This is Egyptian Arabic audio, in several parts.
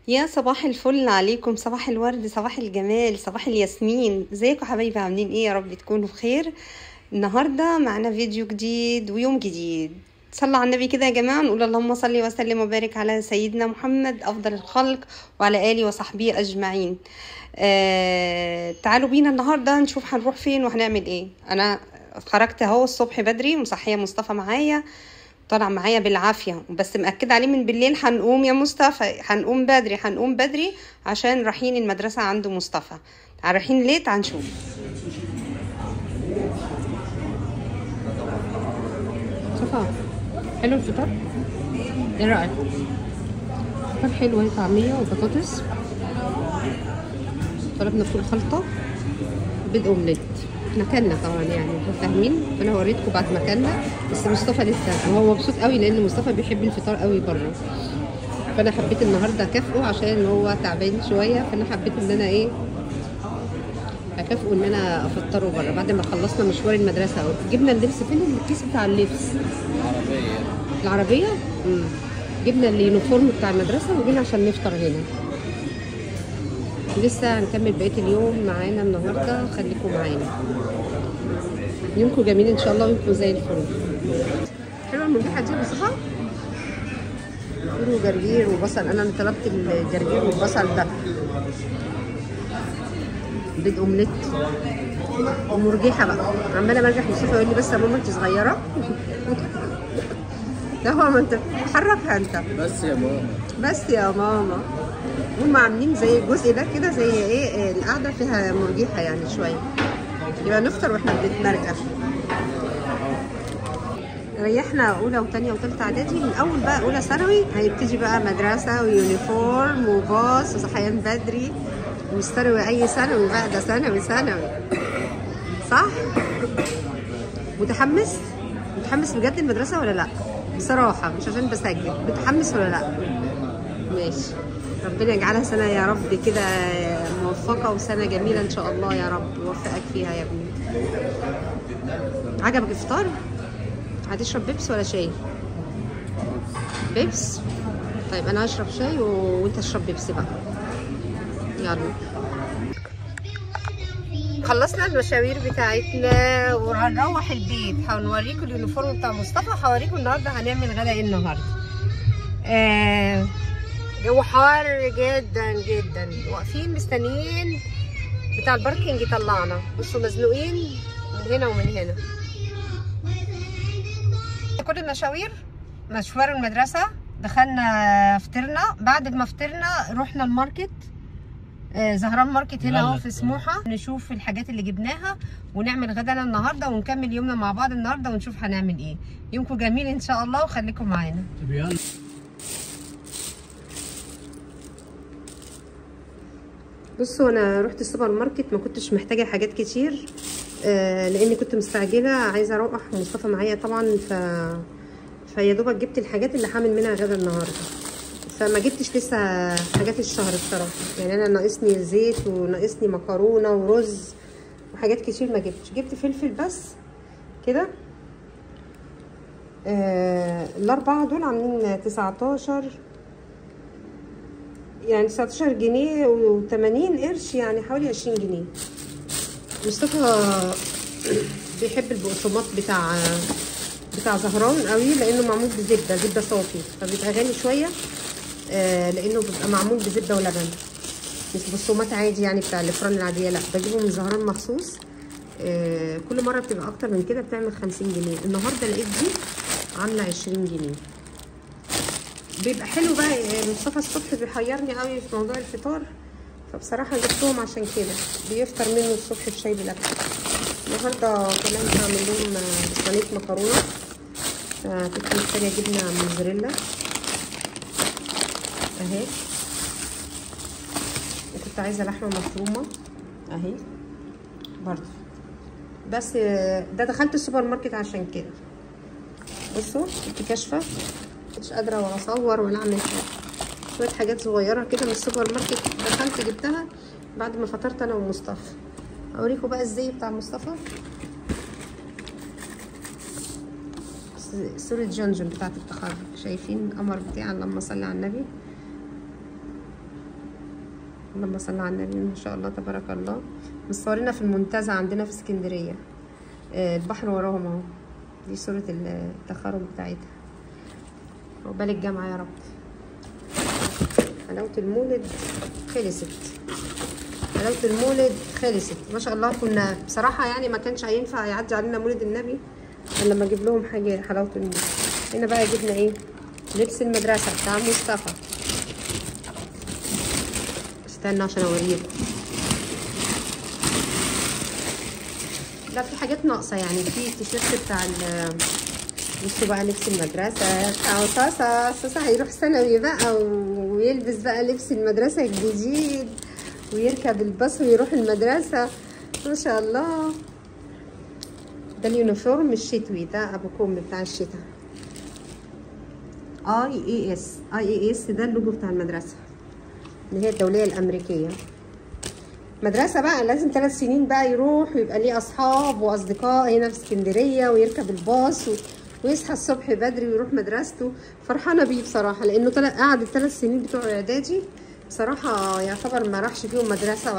يا صباح الفل عليكم، صباح الورد، صباح الجمال، صباح الياسمين. ازيكم حبايبي؟ عاملين ايه؟ يا رب تكونوا بخير. النهارده معانا فيديو جديد ويوم جديد. صلوا على النبي كده يا جماعة، نقول اللهم صل وسلم وبارك على سيدنا محمد افضل الخلق وعلى اله وصحبه اجمعين. تعالوا بينا النهارده نشوف هنروح فين وهنعمل ايه. انا خرجت اهو الصبح بدري ومصحيه مصطفى معايا، طلع معايا بالعافية، بس مأكد عليه من بالليل هنقوم يا مصطفى، هنقوم بدري هنقوم بدري عشان رايحين المدرسة عند مصطفى. رايحين ليه؟ تعال نشوف. مصطفى حلو الفطار؟ ايه رأيك؟ فطار حلو، اهي طعميه وبطاطس، طلبنا فول خلطه، بيض اومليت. احنا كلنا طبعا يعني فاهمين، فانا وريتكم بعد ما كلنا، بس مصطفى لسه وهو مبسوط قوي لان مصطفى بيحب الفطار قوي بره، فانا حبيت النهارده اكافئه عشان هو تعبان شوية، فانا حبيت ان انا ايه اكافئه ان انا افطره بره بعد ما خلصنا مشوار المدرسة اهو. جبنا اللبس، فين الكيس بتاع اللبس؟ العربية. جبنا ال uniform بتاع المدرسة وجينا عشان نفطر هنا. لسه هنكمل بقية اليوم معانا النهارده، خليكم معانا. يومكم جميل ان شاء الله ويومكم زي الفل. حلوة المرجحة دي يا مصطفى؟ فول وجرجير وبصل، انا اللي طلبت الجرجير والبصل ده. بيض اومليت ومرجحه بقى، عماله برجح مصطفى يقول لي بس يا ماما انت صغيرة. لا هو ما انت حركها انت بس يا ماما، بس يا ماما. هم عاملين زي الجزء ده كده زي ايه القعدة فيها مرجحه يعني شوية، يبقى نفطر واحنا بنتمرجح. ريحنا اولى وثانيه وثالثه اعدادي، من اول بقى اولى ثانوي هيبتدي بقى مدرسه و uniform وباص وصحيان بدري، مش ثانوي اي ثانوي بقى، ده ثانوي ثانوي. صح؟ متحمس؟ متحمس بجد المدرسة ولا لا؟ بصراحة مش عشان بسجل، متحمس ولا لا؟ ماشي، ربنا يجعلها سنة يا رب كده موفقة وسنة جميلة إن شاء الله يا رب، يوفقك فيها يا ابني. عجبك الفطار؟ هتشرب بيبس ولا شاي؟ بيبس؟ طيب أنا هشرب شاي وأنت اشرب بيبسي بقى. يلا. خلصنا المشاوير بتاعتنا وهنروح البيت، هنوريكم ال uniform بتاع مصطفى، هوريكم النهارده هنعمل غدا ايه النهارده. جو حار جدا جدا، واقفين مستنيين بتاع ال parking يطلعنا. بصوا مزنوقين من هنا ومن هنا. كل المشاوير، مشوار المدرسة، دخلنا فطرنا، بعد ما فطرنا رحنا ال market، زهران ماركت هنا اهو في سموحه، نشوف الحاجات اللي جبناها ونعمل غدانا النهارده ونكمل يومنا مع بعض النهارده ونشوف هنعمل ايه. يومكم جميل ان شاء الله وخليكم معانا. بصوا انا رحت السوبر ماركت، ما كنتش محتاجه حاجات كتير لاني كنت مستعجلة عايزه اروح مصطفى معايا طبعا، فيا دوبك جبت الحاجات اللي هعمل منها غدا النهارده، فما جبتش لسه حاجات الشهر بصراحة. يعني انا ناقصني زيت وناقصني مكرونه ورز وحاجات كتير ما جبتش، جبت فلفل بس كده. الاربعة دول عاملين 19، يعني 19 جنيه و80 قرش، يعني حوالي 20 جنيه. مصطفى بيحب البقسماط بتاع زهران قوي لانه معمول بزبده، زبدة صافي، فبيبقى غالي شوية لانه بيبقى معمول بزبده ولبن، مش بقسماط عادي يعني بتاع الافران العادية، لا بجيبه من زهران مخصوص. كل مرة بتبقى اكتر من كده، بتعمل 50 جنيه. النهارده لقيت دي عامله 20 جنيه. بيبقى حلو بقى. مصطفى الصبح بيحيرني قوي في موضوع الفطار، فبصراحة جبتهم عشان كده بيفطر منه الصبح بشاي بلبن. النهارده كمان هعمل لهم صينية مكرونه، فكنت محتاجه جبنه موزاريلا اهي، وكنت عايزه لحمه مفرومه اهي برضه، بس ده دخلت السوبر ماركت عشان كده. بصوا كنت كاشفة، مش قادرة ولا اصور ولا اعمل حاجة، شوية حاجات صغيرة كده من السوبر ماركت دخلت جبتها بعد ما فطرت انا ومصطفى. اوريكم بقى الزي بتاع مصطفى، صوره جونجون بتاعه التخرج، شايفين القمر بتاعي؟ اللهم صل على النبي. اللهم صل على النبي، ما شاء الله تبارك الله. مصورينها في المنتزه عندنا في اسكندرية، البحر وراهم اهو. دي صوره التخرج بتاعتها. عقبال الجامعة يا رب. حلاوة المولد خلصت، حلاوة المولد خلصت ما شاء الله. كنا بصراحة يعني ما كانش هينفع يعدي علينا مولد النبي الا لما اجيب لهم حاجة حلاوة المولد. هنا بقى جبنا ايه؟ لبس المدرسة بتاع مصطفى. استنى عشان اوريكم. لا في حاجات ناقصه يعني، في التيشيرت بتاع بصوا بقى لبس المدرسة بتاع صاصه. صاصه هيروح ثانوي بقى ويلبس بقى لبس المدرسة الجديد ويركب الباص ويروح المدرسة ما شاء الله. ده ال uniform الشتوي، ده ابو كم بتاع الشتاء. اي اي اس، اي اي اس ده اللوجو بتاع المدرسة اللي هي الدولية الامريكية. مدرسه بقى لازم 3 سنين بقى يروح ويبقى ليه اصحاب واصدقاء هنا في اسكندرية، ويركب الباص ويصحى الصبح بدري ويروح مدرسته. فرحانة بيه بصراحة، لانه قعد ال3 سنين بتوع اعدادي بصراحة يعتبر ما راحش فيهم مدرسه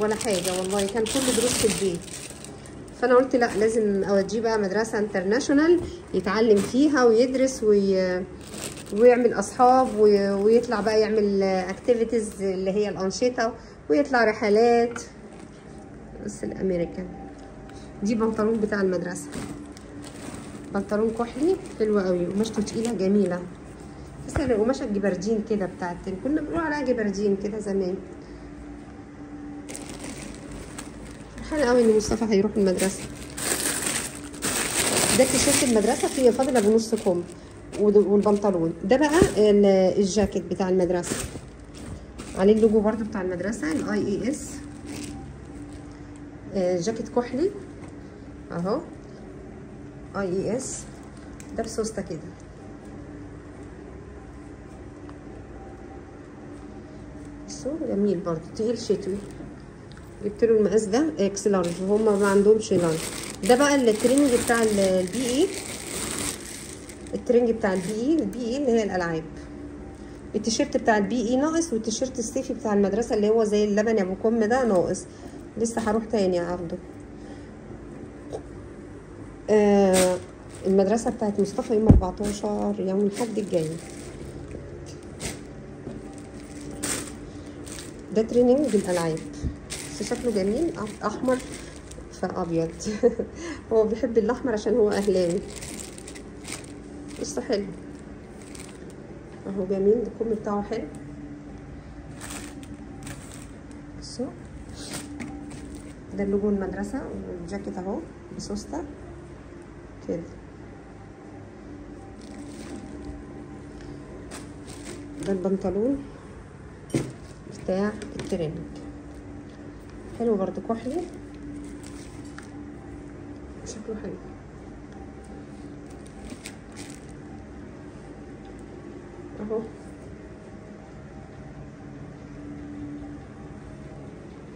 ولا حاجة والله، كان كله دروس في البيت. فانا قلت لا، لازم اوديه بقى مدرسه international يتعلم فيها ويدرس ويعمل اصحاب ويطلع بقى يعمل activities اللي هي الانشطة، ويطلع رحلات. بس الامريكان دي بنطلون بتاع المدرسة، بنطلون كحلي حلو قوي، قماشته تقيلة جميلة، بس القماشه الجبردين كده بتاعت كنا بنقول عليها جبردين كده زمان. فرحانة قوي ان مصطفى هيروح المدرسة. ده تيشيرت المدرسة فيه فاضل ابو نص كم والبنطلون ده بقى الجاكيت بتاع المدرسة، عليه اللوجو برده بتاع المدرسة ال IAS. جاكيت كحلي اهو IAS، ده بسوسته كده. بصوا جميل برده، تقيل شتوي. جبت له المقاس ده X large، هما ما عندهمش large. ده بقى الترنج بتاع ال PE، الترنج بتاع ال PE، ال PE اللي هي الالعاب. التيشيرت بتاع ال PE ناقص، والتيشيرت الصيفي بتاع المدرسة اللي هو زي اللبن يا ابو كم ده ناقص، لسه هروح تاني اخده. المدرسة بتاعت مصطفى يوم 14 يوم الاحد الجاي. ده تريننج الالعاب، بس شكله جميل، احمر فابيض. هو بيحب الاحمر عشان هو اهلاوي. بس حلو اهو، جميل، الكم بتاعه حلو. بصوا ده اللوجو المدرسة، والجاكيت اهو بسوسته كده. ده البنطلون بتاع الترنج، حلو برضو كحلي، شكله حلو. اهو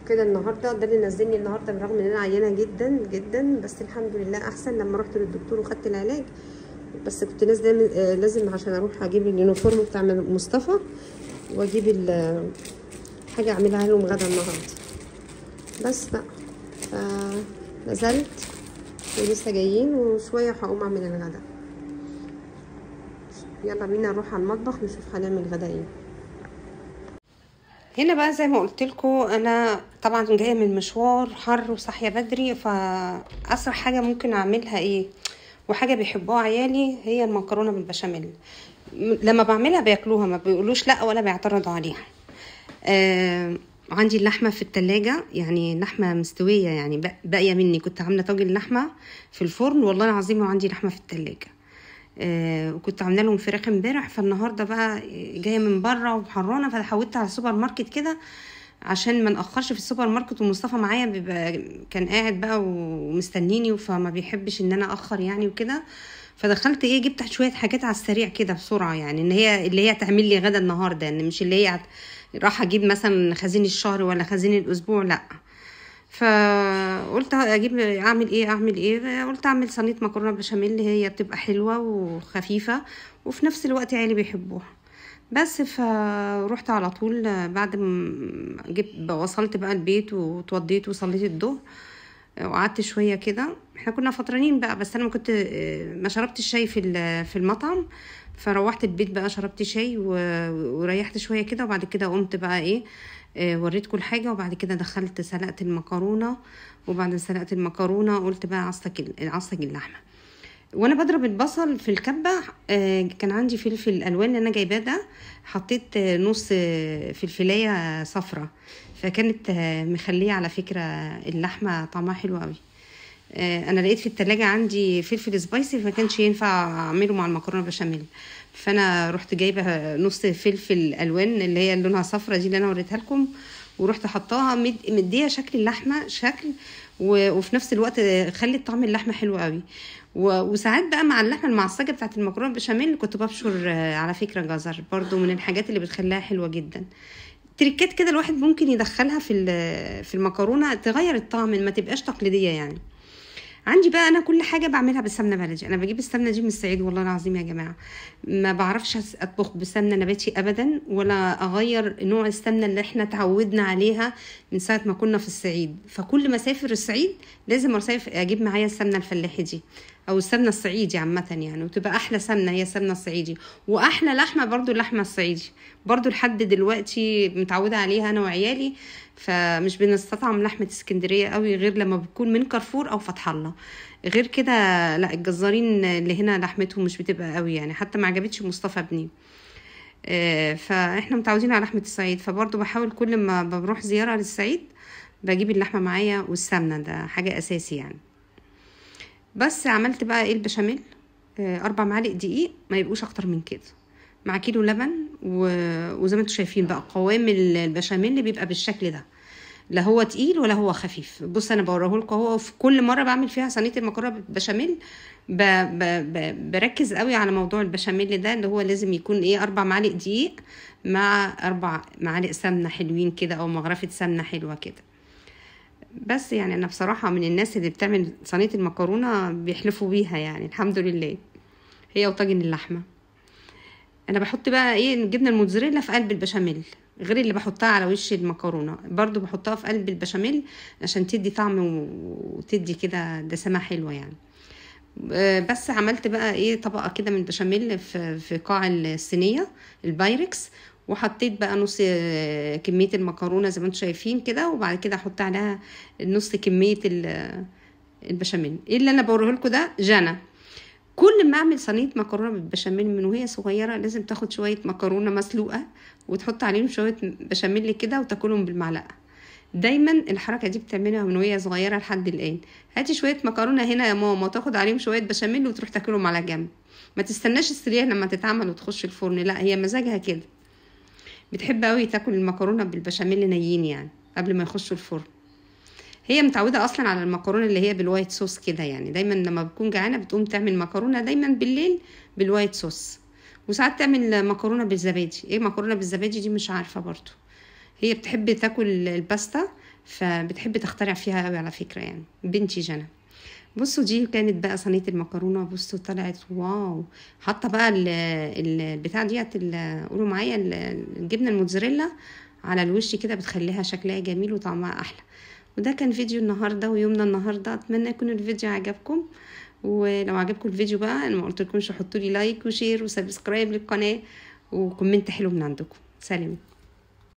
كده النهارده ده اللي نزلني النهارده، بالرغم ان انا عيانه جدا جدا، بس الحمد لله احسن لما رحت للدكتور وخدت العلاج. بس كنت نازله لازم عشان اروح اجيب ال uniform بتاع مصطفى واجيب حاجة اعملها لهم غدا النهارده. بس بقى فنزلت ولسه جايين، وشوية هقوم اعمل الغدا. يلا بينا نروح على المطبخ نشوف هنعمل غدا ايه. هنا بقى زي ما قلت لكم انا طبعا جاية من مشوار حر وصاحيه بدري، فاسرع حاجة ممكن اعملها ايه وحاجه بيحبوها عيالي هي المكرونه بالبشاميل. لما بعملها بياكلوها، ما بيقولوش لا ولا بيعترضوا عليها. عندي اللحمة في التلاجة، يعني لحمه مستوية، يعني باقية مني، كنت عامله طاجن لحمه في الفرن والله العظيم، وعندي لحمه في التلاجة. وكنت عامله لهم فراخ امبارح، فالنهارده بقى جاية من بره وحرانه، فحودت على السوبر ماركت كده عشان ما ناخرش في السوبر ماركت، ومصطفى معايا بيبقى كان قاعد بقى ومستنيني، فما بيحبش ان انا اخر يعني وكده. فدخلت ايه، جبت شوية حاجات على السريع كده بسرعة، يعني ان هي اللي هي تعمل لي غدا النهارده، يعني مش اللي هي راح اجيب مثلا خزين الشهر ولا خزين الاسبوع، لا. فقلت اجيب اعمل ايه، قلت اعمل صينية مكرونه بشاميل، هي بتبقى حلوة وخفيفة وفي نفس الوقت عيالي بيحبوها. بس فروحت على طول بعد ما جبت، وصلت بقى البيت وتوضيت وصليت الظهر وقعدت شوية كده. احنا كنا فطرانين بقى، بس انا ما كنت ما شربت الشاي في المطعم، فروحت البيت بقى شربت شاي وريحت شوية كده. وبعد كده قمت بقى ايه، وريتكم الحاجة. وبعد كده دخلت سلقت المكرونه، وبعد سلقت المكرونه قلت بقى عصج اللحمة. وانا بضرب البصل في الكبه كان عندي فلفل الوان اللي انا جايباه ده، حطيت نص فلفلايه صفرة، فكانت مخليه على فكرة اللحمة طعمها حلو قوي. انا لقيت في التلاجة عندي فلفل spicy، فما كانش ينفع اعمله مع المكرونه بشاميل، فانا رحت جايبه نص فلفل الوان اللي هي لونها صفرة دي اللي انا وريتها لكم، ورحت حطاها مديه شكل اللحمة شكل، وفي نفس الوقت خلت طعم اللحمة حلو قوي. وساعات بقى مع اللحمة المعصجه بتاعت المكرونه بشاميل كنت ببشر على فكرة جزر، برضو من الحاجات اللي بتخليها حلوة جدا. تريكات كده الواحد ممكن يدخلها في المكرونه تغير الطعم، ما تبقاش تقليدية يعني. عندي بقى انا كل حاجة بعملها بالسمنه بلدي، انا بجيب السمنة دي من الصعيد والله العظيم يا جماعة، ما بعرفش اطبخ بسمنه نباتي ابدا، ولا اغير نوع السمنة اللي احنا تعودنا عليها من ساعة ما كنا في الصعيد. فكل ما اسافر الصعيد لازم اجيب معايا السمنة الفلاحي دي او السمنة الصعيدي عامة يعني، وتبقى احلى سمنه هي السمنة الصعيدي، واحلى لحمه برضو اللحمة الصعيدي برضو لحد دلوقتي متعوده عليها انا وعيالي. فمش بنستطعم لحمه اسكندرية قوي غير لما بتكون من كارفور او فتح الله، غير كده لا، الجزارين اللي هنا لحمتهم مش بتبقى قوي يعني، حتى ما عجبتش مصطفى ابني. فاحنا متعودين على لحمه الصعيد، فبرضو بحاول كل ما بروح زيارة للصعيد بجيب اللحمة معايا والسمنه، ده حاجة اساسي يعني. بس عملت بقى ايه البشاميل، 4 معالق دقيق ما يبقوش اكتر من كده، مع كيلو لبن، وزي ما انتم شايفين بقى قوام البشاميل اللي بيبقى بالشكل ده، لا هو تقيل ولا هو خفيف. بص انا بوريه لكم اهو، في كل مرة بعمل فيها صينية المكرونه بالبشاميل بركز قوي على موضوع البشاميل ده، اللي هو لازم يكون ايه 4 معالق دقيق مع 4 معالق سمنه حلوين كده، او مغرفه سمنه حلوة كده. بس يعني انا بصراحة من الناس اللي بتعمل صينية المكرونه بيحلفوا بيها يعني، الحمد لله، هي وطاجن اللحمة. انا بحط بقى ايه الجبنة الموتزاريلا في قلب البشاميل، غير اللي بحطها على وش المكرونه، برضو بحطها في قلب البشاميل عشان تدي طعم وتدي كده دسمة حلوة يعني. بس عملت بقى ايه طبقه كده من البشاميل في قاع الصينية البايركس، وحطيت بقى نص كمية المكرونه زي ما انتم شايفين كده، وبعد كده احط عليها نص كمية البشاميل. ايه اللي انا بوريه لكم ده جانا، كل ما اعمل صينية مكرونه بالبشاميل من وهي صغيرة لازم تاخد شوية مكرونه مسلوقة وتحط عليهم شوية بشاميل كده وتاكلهم بالمعلقه. دايما الحركة دي بتعملها من وهي صغيرة لحد الان، هاتي شوية مكرونه هنا يا ماما تاخد عليهم شوية بشاميل وتروح تاكلهم على جنب، ما تستناش الصينية لما تتعمل وتخش الفرن، لا هي مزاجها كده، بتحب قوي تاكل المكرونه بالبشاميل نيين يعني قبل ما يخشوا الفرن. هي متعوده اصلا على المكرونه اللي هي بال white sauce كده يعني، دايما لما بتكون جعانة بتقوم تعمل مكرونه دايما بالليل بال white sauce، وساعات تعمل مكرونه بالزبادي. ايه مكرونه بالزبادي دي مش عارفه برضو، هي بتحب تاكل الباستا فبتحب تخترع فيها قوي على فكرة يعني بنتي جنى. بصوا دي كانت بقى صينية المكرونه، بصوا طلعت wow. حاطه بقى البتاع ديت، قولوا معايا الجبنة الموتزاريلا على الوش كده، بتخليها شكلها جميل وطعمها احلى. وده كان فيديو النهارده ويومنا النهارده، اتمنى يكون الفيديو عجبكم، ولو عجبكم الفيديو بقى انا ما قلتلكمش حطوا لي like و share و subscribe للقناة و comment حلو من عندكم. سلام.